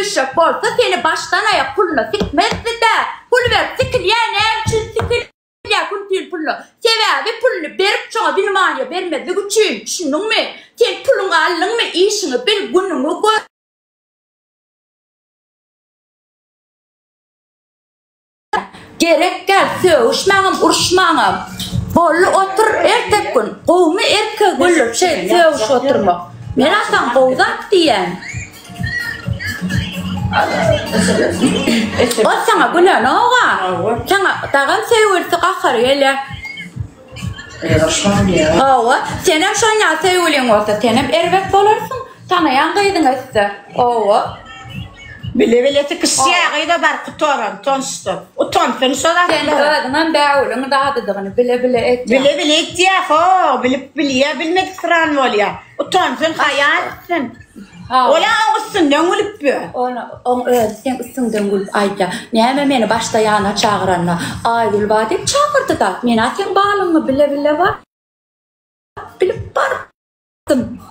Söýüşjek bolsa seni başdan aýak puluna sikmezdi-dä. Pul berip sikilýär näme üçin sikilýär küntin puluna? Sebäbi puluny berip şoňa wnimaniýe bermezlik üçin. Düşündiňmi? Sen puluňy aldyňmy işiňi bil günüňi gör. Gerek däl sögüşmäňem uruşmaňam. Boldy otur ertek gün. Gowumy erkegi güldürip şeýdip sögüşip oturmak. Men asaň gowy zat diýýän. Ol saňa gülenoga. Saňa dagam söýgülisi gahary gelýär. Hawa, senem şon ýaly söýgüliň bolsa senem erbet bolarsyň. Tanaýan gyzyň ötse. Hawa. Bile bile sikişýä gyza bar gutaran utançdan. Utansyn şo zatlara. Sen özüňem bägüliň zadydygyny bile bile etýäň. Bile bile etýä ho, bilip bilýä, bilmedik syran bolýa. Utansyn, haýa etsin. Ola oň üstünden gülüp ýör. Ony oň özi seň üstüňden gülüp aýdýa. Näme meni başda ýanyna çagyranda Aýgül bar diýip çagyrdyda. Menä seň balyňy bile bile bar bilip bardym.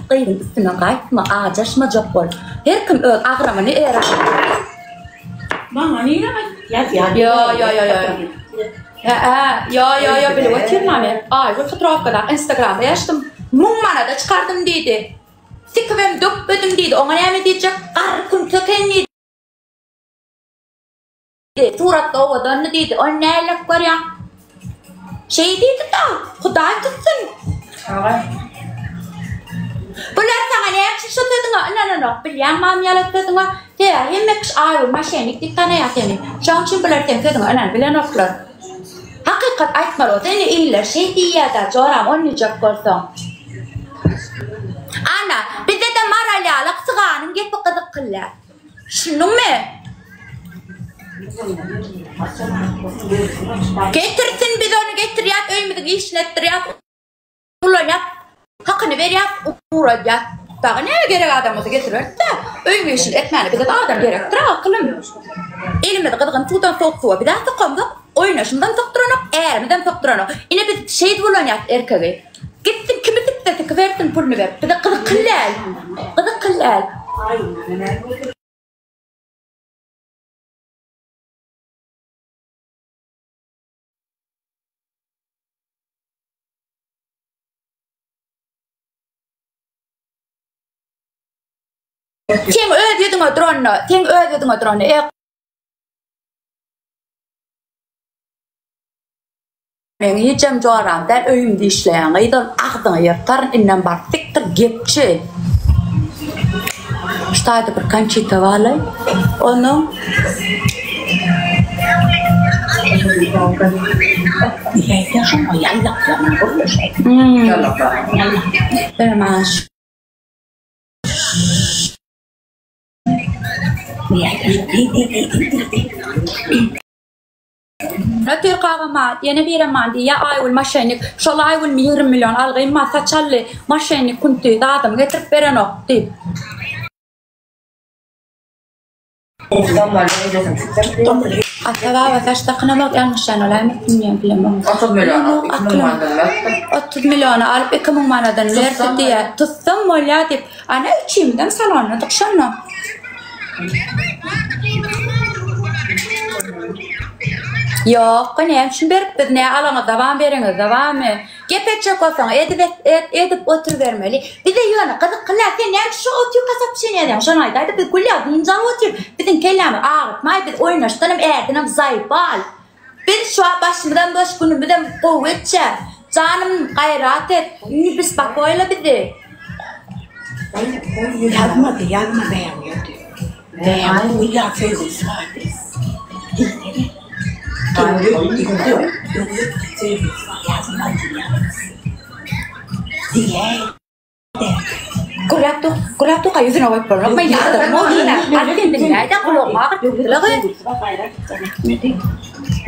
Gyzyň üstüne gaýtma, ajaşmajak bol. Her kim öz agramyny ere. Maňa nire ýazýar? Ýo ýo ýo ýo. Hä-ä, ýo ýo ýo bilip otyryn-a men. Aýgül Hytrowkadaky Instagramda ýaşdym. Müň manada çykardym diýdi. Sikibem dökmedim diýdi. Oňa näme diýjek? Garry künti eken diýdi. Suratda owadandy diýdi. Ony nälet görýäň? Şeý diýdi-da, Hudaý tutsun. Bular saňa näme üçin şu sözüňe ynananok bilýäňmi amyýala sözüňe? Sebäbi hemme kişi Aýgül moşennik diýip tanaýar seni. Şoň üçin bular seň sözüňe ynanyp bilenoklar. Hakykat aýtmaly bolsa indi iller şeý diýýär-dä joram ony diýjek bolsaň. Ana, bizde-de maral ýaly syganyň gepi gyzykly. Düşündiňmi? Getirsin biz ony getirýäs öýümiziň işini etdirýäs ulanýas hakyny berýäs ugradýas. Dagy näme gerek adam bolsa getiriberis-dä. Öýüň işini etmäne bize-de adam gerekdir akylym. Elimizi gyzgyn suwdan sowuk suwa biz-ä sokamzok, oýnaşymyzam sokduranok, ärimizem sokduranok. Ine biz şeýdip ulanýas erkegi. Gitsin kimi sikse sikibersin puluny berip. Bize gyzykly däl. Gyzykly däl. Seň öz ýüzüňe duranda, seň öz ýüzüňe duranda, e Meň hijem joram däl öýümde işleýän gyz ol agzyňy ýyrtaryn indem bar sikdir gepçi. Şu taýda bir Konçita barlaý. Onuň Türk agama ýene birem maňa diýýä Aýgül maşennik şol Aýgülmi 20 million algym ma saç aldy maşennik kunty zadymy getirip berenok diýip. Ata baba saç dakynamok ýalňyşýan bolaýmasyn bilýän bilemok. 30 million alyp 2 müň manadan beripdir. 30 milliony alyp 2 müň manadan berdi diýýä. Tutsam bolýa diýip. Ana üçimizem salondadyk şonda. Ýok, näme üçin berip biz nä alaňyzda barmy, bereňizde barmy? Gep etjek bolsaň edip et, edip oturybermeli. Bize ýöne gyzykly däl, sen näme üçin şu otyrka sopşeniýa edýäň? Şony aýdaýda biz gülýäs, dynç alyp otyrys. Biziň kellämiz agyrtmaý, biz oýnaşdanam, ärdenem zaýbal. Biz şu wagt başymyzam boş, günümizem gowy geçýär. Janym gaýrat et, ne bespokoýla bizi. Ýazmady, ýazma bägüldi. Bägül ýa söýgülisi bardy. Diýsene. Öwüt, öwüt, söýgülisi bar, ýazmady, ýazma. Diýäý. Gürläp dur, gürläp dur, ýüzüne goýup bolanok. Men ýadadym o diýme. Hadi sen diňläý-de, gulagyma agyrt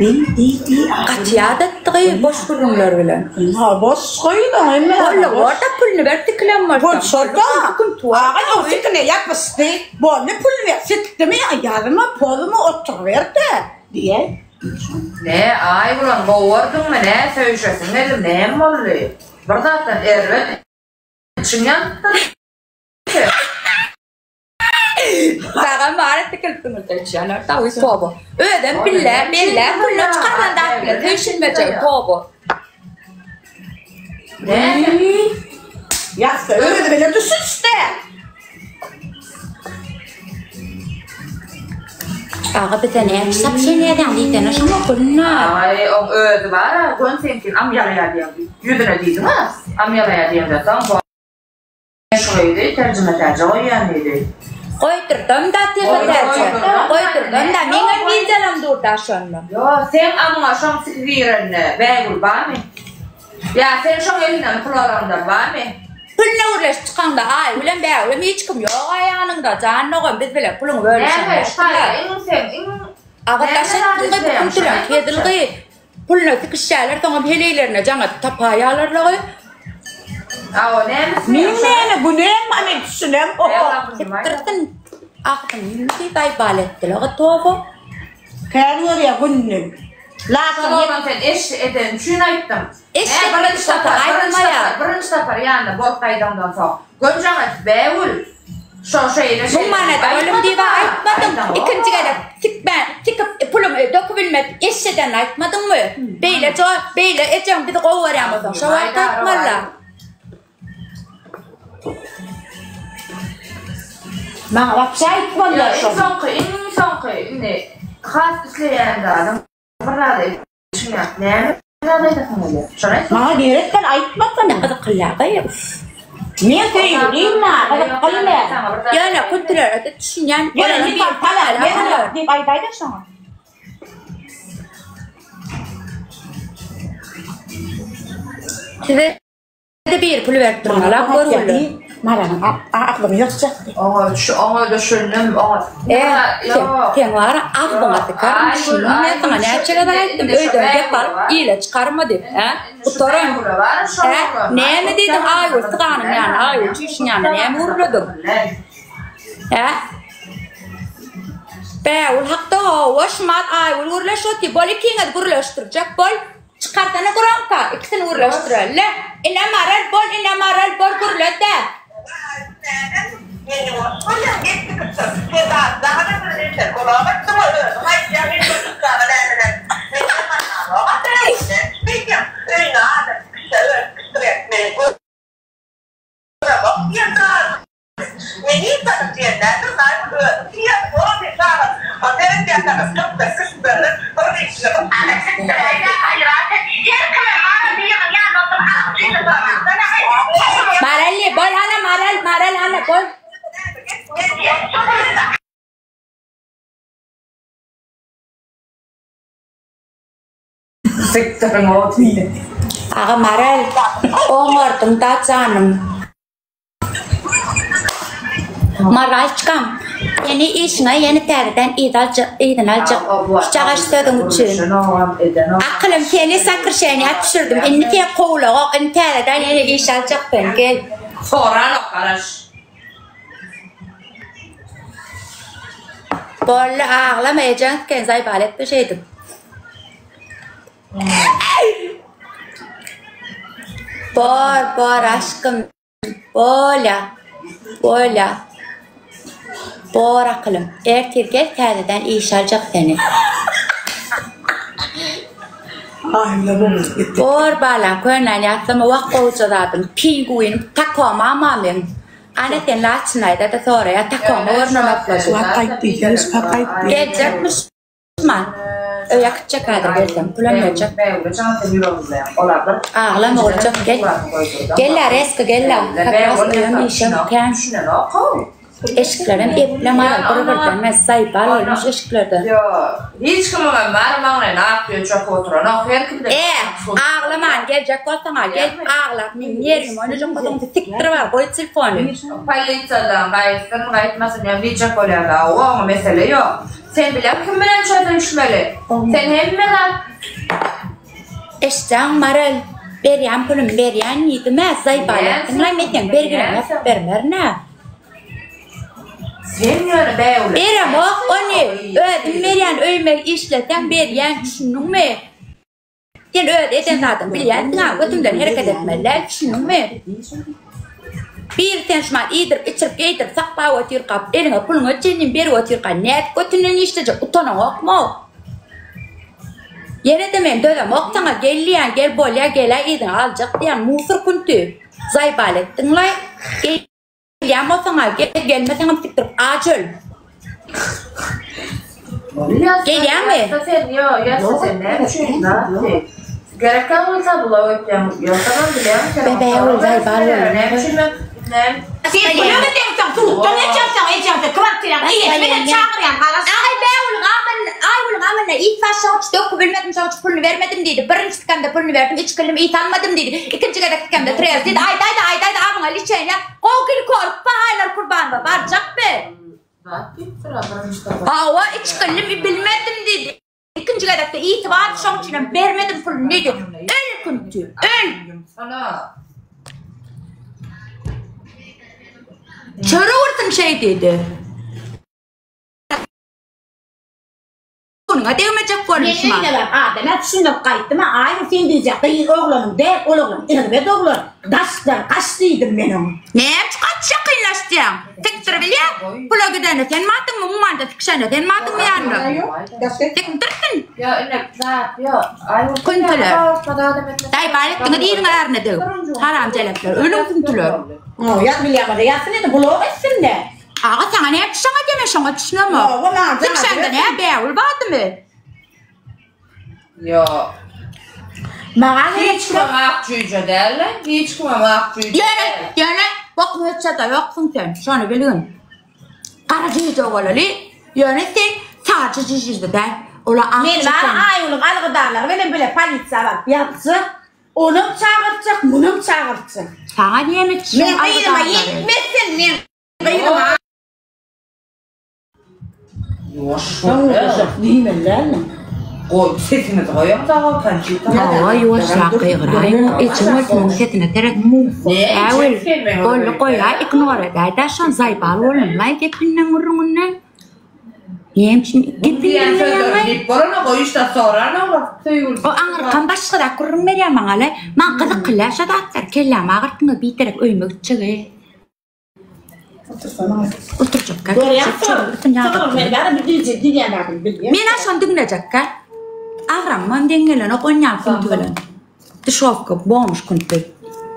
Gaty ýadatdy boş gürrüňler bilen. Ha, boş goýuň hemme. Boldy, orda puluny berip tikilen bolsa. Bolsa-da. Aga, o sikine ýapyşdy. Boldy, pul ber, sikdimi, ýazyma, pozuma oturyber-de, diýäý. Ne, Aýgulam, gowardyňmy, ne, söýüşesiň geldi, näme boldy? Bir zatdan erbet içiň ýanypdyr. Dagam bar tikilip diňildeşýärler dagy toba. Özem bille, belle, puluna çykarlan zat bilen söýşülmejek toba. Ýatsa özi bilen düşünişdi. Aga bize näme sapşen edäň diýsene şoňa Gülnar. Aý oň özi bar-a gön seňkin am ýalaýar diýen ýüzüne diýdiň-a am ýalaýar diýende soň Şuny terjime täje goýýan diýdi. Goýdurdam-da tyga täje. Goýdurdam-da. Meňem wideolam dur-da şonda. Ýo, seň amyňa şoň siki girende Bägül barmy? Ýa sen şoň elinden pul alaňda barmy? Puluna gürleşip çykaňda Aýgülem Bägülem hiç kim ýog-a ýanyňda jan dogan biz bilen puluňy bölüşeňok. Näme şu taýda iň seň iň Aga daş etdiň gyz bu küntüleň hezil gyz. Puluna sikişýärler soňam heleýlerine jaň atyp tapaýarlarlagy. Awa näme Meň näme günäm bar men düşünemok. Sikdirsin agzyny ýüzüni zaýbal etdiler toba. Kän görýär gününi. Laçyn Şol oglan sen eş eden üçin aýtdym. Eş Nä etmedik birinji bolsa sapar birinji aýtmaýar. sapar birinji sapar ýanyna bolup gaýdaňdan soň gönjaň aýt Bägül şo şeýle Muň şeýle manada diýip ölüm diýip aýtmadyň aýtmadyň. ha Ikinji aýdaňok. gezek sikmän sikip puluňy dökübilmez eşeden aýtmadyňmy? Beýle jo beýle ejeň bizi gowy görýän bolsaň şo wagt aýtmalyda. Maňa wapşe aýtmalylar Ýa iň şony. soňky iň soňky indi has isleýän zadyň bir zady içiň ýak näme zat aýdasyň gelýär şony aýt. Maňa gerek däl aýtmasana. Gyzyklylagy uff. Men söýgülim maňa gyzykly däl. Ýöne kültürelerde düşünýän Ýöne olaryň diýip biri talap talap men alar. diýip aýdaýda şoňa. Size de biri pul berip durmaly görgüli. Maralyň agzyny ýyrtjakdy. Oňa şu oňa düşündim oňa. E, sen, sen bar agzyňa sykaryn düşündim men saňa näçe gezek aýtdym öýden gep alyp ile çykarma diýip, hä? Gutaran. Hä? Näme diýdiň Aýgül syganyň ýanyna, Aýgül çüýşüň ýanyna näme gürlediň? Hä? Bägül hakda hawa şumat Aýgül gürleş otyr. Bol ikiňiz gürleşdirjek bol. Çykarsana gromka, ikisini gürleşdireli. Ine Maral bol, ine Maral bol gürle-de. Marally bol hana Maral Maral hana bol. Sikdiriň o diýdi. Aga Maral oňardyň da janym. Maralçkam seni işiňe ýene täzeden yz aljak yzyna aljak şuçagaş sözüň üçin. Akylym seni sakrşeniýa düşürdim indi sen kowlagok indi täzeden ýene iş aljak sen gel. Soranok garaş. Boldy aglama ejeň seni zaýbal etme şeýdip. Bor bor aşkym bolýa bolýa bor akylym ertir gel täzeden işe aljak seni. Bor balam könäni ýatlama wah gowja zadym pinguinim takomama meň ana sen laçynaýda-da soraýa takoma görnenokla şu. Geljekmiş. Man, öýe gitjek häzir gelsem, pulam berjek. Aglama boljak, gel. Gel-ä, reska gel-ä. Kak ras öýem işem kän. Eşiklerem eplem aýal bir-birden men saýbal bolmuş eşiklerden. Hiç kimiňem bar maňlaýyna ak düýe çöküp oturanok, her kimde E, aglaman geljek bolsaň-a gel, aglap meň nerwimi oýnajak bolsaň sikdirip al, goý telefony. Polisiýadan gaýtsyn, gaýtmasyn ýa diýjek bolýar-da, oňa mesele ýok. Sen bilen kim bilen çözülişmeli? Sen hemme zat. Eşitýäňmi Maral, berýän pulumy berýän diýdim-ä, zaýbal etdiň-aý, men seň bergileňi ýapyp bermerin-ä. Sen ýöne bägüle. Beremok ony, özüm berýän, öýüme işleseň berýän, düşündiňmi? Sen öz eden zadyňy bilýänsiň-ä, götüňden hereket etmeli däl, düşündiňmi? Biri sen şumat iýdirip, içirip, geýdirip, saklap otyrka, eliňe puluňa çenli berip otyrka, nädip götünden işlejek, utanaňokmy? Ýene-de men dözemok saňa, gel diýýän, gel bolýa, gel-ä yzyňa aljak diýýän, musur künti. Zaýbal etdiň-laý. Gelýän bolsaň-a gel, gelmeseňem sikdirip aç öl. Gelýäňmi? Ýatsa sen, ýo, ýatsa sen näme üçin zat Gerekkä bolsa bula ötýäň, ýogsam bilýäň sen. Bäbägül zaýbal boldy. Näme üçin men näme Sen pula gideňsoň, suddan geçerseň, ejeňde kwartiraň eýesi meni çagyrýan, garaş. Aý Bägülüň amyn, Aýgülüň amyna it başlygy üçin döküp bilmedim, şoň üçin puluny bermedim diýdi. Birinji tikämde puluny berdim, içgildim, it almadym diýdi. Ikinji gezek tikämde trez diýdi. Aýdaýda, aýdaýda amyňa liçeniýa. Gowy kili korkma Aýlar Kurbanowa barjakmy? Zat diýipdir-a birinji sapar. Hawa, içgildim, bilmedim diýdi. Ikinji gezekde iti bardy, şoň üçinem bermedim puluny diýdi. Öl künti, öl! Çörek ursun şeý diýdi. Onuňa degmejek bolmuşma. Men öýüne baryp adam ýa düşündirip gaýtdym-a, Aýgül sen diýjek gyz oglanyň däl, ol oglan erbet oglan, daşdan gaç diýdim men oňa. Näme üçin gaç ýakynlaş diýýäň? Sikdir bilýä, pula gidende sen bardyňmy, ummanda sikişende sen bardyňmy ýanynda? Sikdirsin. Ýa ine zat ýok. Aýgül Küntüler. Daýy bar etdiňiz iliň ärine degip. Haram jelepler, ölüň küntüler. Ýa bilýän ýatsyn indi blok etsin-de. Aga saňa näme şoňa diýme şoňa düşünemok. Hawa maňa Sikşende nä bägül bardymy? Ýok. Maňa gerek Hiç kimem ak jüýje däl-le, hiç kimem ak jüýje Ýöne, däl. ýöne bokuň ötjede ýoksuň sen. Şony bilgin. Gara jüýje bolaly. Ýöne sen saçy jüýje däl. Ola ak Men jüýje. bar Aýgülüň algydarlary bilen bile polisiýa baryp ýatjak. Onam çagyrtjak, munam çagyrtjak. Saňa näme Men gyzyma ýetmezsin, men gyzyma. Ýuwaş bol. Diýmeli Goý, sesiňizi goýuň dagy, kompýuter. Hawa, ýuwaşrak gygyraý. Ejeň bolsun sesine seret. Äwel, boldy goýaý, ignore edäý-dä şony zaýbal bolunlaý gepinden gürrüňinden. Näme üçin Diýen sözleri gepinden diýip bolana goý işte soranok söýgülisi. O aňyrkam başga zat gürrüň berýär maňa-le. Maňa gyzykly-la şo zatlar. Kellämi agyrtdyňyz biderek öýüme gitjegi. Oturjakka. Men-ä şony diňlejekkä. Agramymam deň gelenok onýan künti bilen. Dişowka bomž künti.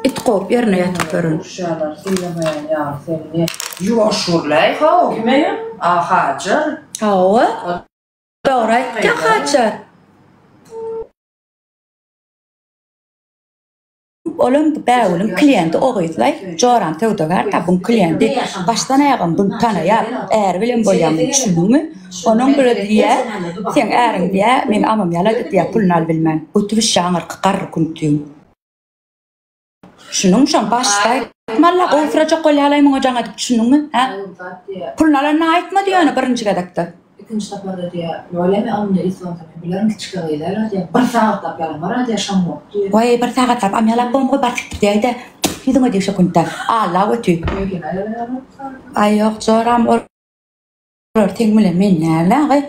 It kowup ýerine ýatyp ýören. Uruşýarlar sylamaýan ýaly seni. Ýuwaş gürläý how. Kime? A Hajar. Hawa. Dogry aýtýa Hajar. Olam bu Bägülüň kliýenti o gyzlaý. Joram söwdagär da buň kliýenti. Başdan aýagam buny tanaýar. Äri bilen bolýar muny düşündiňmi? Onuň biri diýýär, seň äriň diýýär, meň amam ýalady diýýär, puluny alybilmän. Göti bişýär aňyrky garry küntiň. Düşündiňmi şony? Başda aýtmaly-la, gowusyrajak bolýarlaý muňa jaň edip düşündiňmi? Hä? Puluny alanyny aýtmady ýöne birinji gezekde. Ikinji saparda diýýär, Ýolemi alyndy isonsa men bilerin kiçi gyz-a diýýär, bir sagatlap ýalan bar-a diýýär, şoň bok diýýär. Waý, bir sagatlap amýalap bolmaz, bar sikdir diýäý-de, ýüzüňe degşe küntä. Alla öti. Aý ýok, joram, olar seň bilen men näme, agy.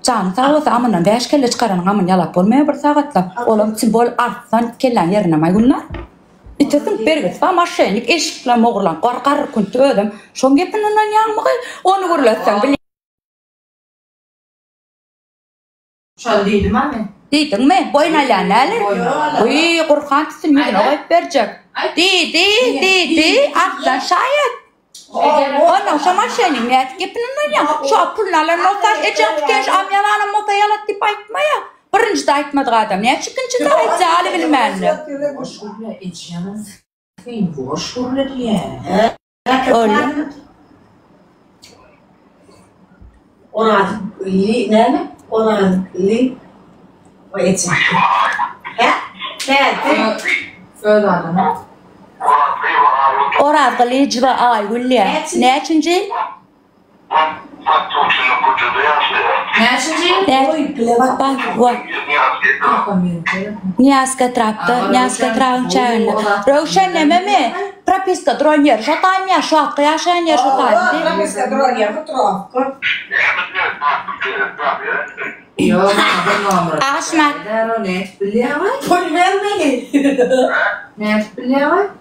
Janyň sag bolsa, amyndan bäş kelle çykaranyň amyny ýalap bolmaýar bir sagatlap. Olam tim bol arslan kelläň ýerinde maýgullar. Ite süňk bergisi bar, moşennik eşik bilen ogurlan garry künti özem şoň gepini ynanýaňmy gyz? Ony gürletseň bilýän. Şony diýdim-ä men. Diýdiňmi? Boýun alýan däl-le? Wiý, Gurhan tutsun ýüzüne goýup berjek. Diýdi, diýdi, Arslan şaýat. Onnoň şo moşennigiň nädip gepini ynanýaň? Şo puluny alan bolsa, ejeň tiken şu amýalanan bolsa ýalat diýip aýtmaýa. Birinjide aýtmadyk adam näçe ikinjide aýtsa alybilmändir. Boş gürle ejeň sen boş gürle diýýän. Ol. Oraz li näme? Oraz li we eje. Hä? Nädip? Öz adyny. Oraz Gylyjowa Aýgül diýýär. Näçinji ýyl? Näçinji ýyl? Nyýazka etrapda, Nyýazka etrabyň çäginde. Röwşen nememi? Propiska duran ýeri şo taýmy ýa şu wagtky ýaşaýan ýeri şo taýmy? Propiska duran ýeri Hutrowka. Aşma. Pul bermeli. Nädip bilýäň?